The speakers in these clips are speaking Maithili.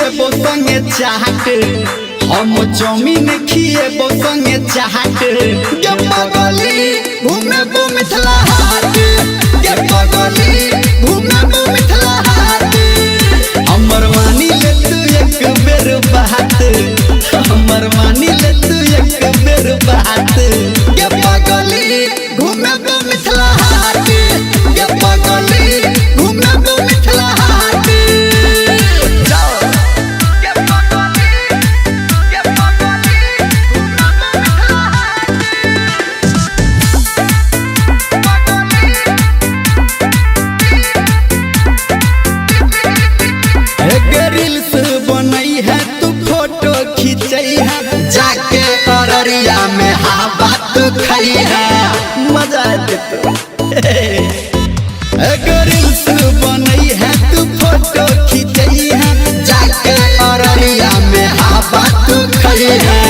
खिएबो संगे चाट, हम चाउमीन खिएबो संगे चाट। गे पगली घुमेबो मिथिला हाट, गे पगली घुमेबो मिथिला हाट। हमर मानी ले तू एक बेर बात, हमर मानी ले तू एक बेर बात। गे पगली घुमेबो मिथिला हाट, गे पगली घुमेबो मिथिला हाट। जाओ। गे पगली, गे पगली घुमेबो मिथिला हाट। पगली। एक रील्स बनई है तू फोटो खिंचई है, जाके अररिया में हवा तू खई है, मजा आते तो। एक रील्स बनई है तू फोटो खिंचई है, जाके अररिया में हवा तू खई है।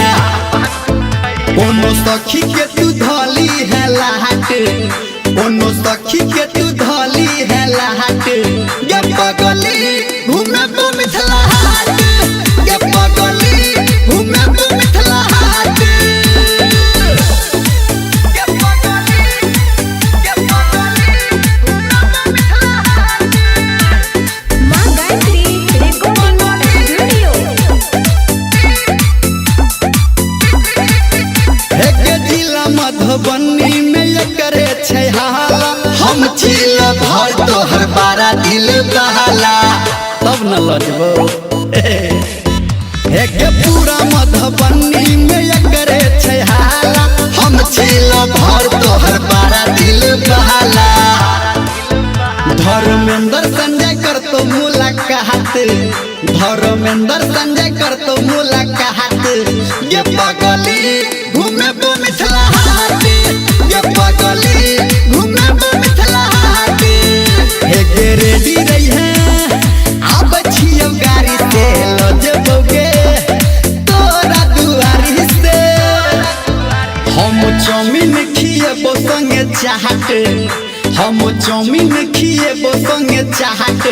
कोनो सखी के तू धली है लाहट, कोनो सखी के तू धली है लाहट। गे पगली घुमेबो मिथिला हाट, गे पगली घुमेबो मिथिला हाट। गे पगली, गे पगली घुमेबो मिथिला हाट। माँ गायत्री रिकॉर्डिंग स्टूडियो। एक जिला मधुबनी में करे छै हाला, हम छिल भर तोहर बारा दिल बहाला, तब न लजबो। एक पूरा मधुबनी में करे छै हाला, हम छिल भर तोहर बारा दिल बहाला। धर्मेंद्र संजय कर तो मुलाकात, धर्मेंद्र संजय कर तो मुलाकात। ये पगली घुमेबो मिथिला हाट, ये पगली घुमेबो मिथिला हाट। हे गे रेडी रही है आब छियौ गाड़ी से, ल जेबौ गे तोरा दुआरी से। हम चाउमीन खिएबो संगे चाट, हम चाउमीन खिएबो संगे चाट।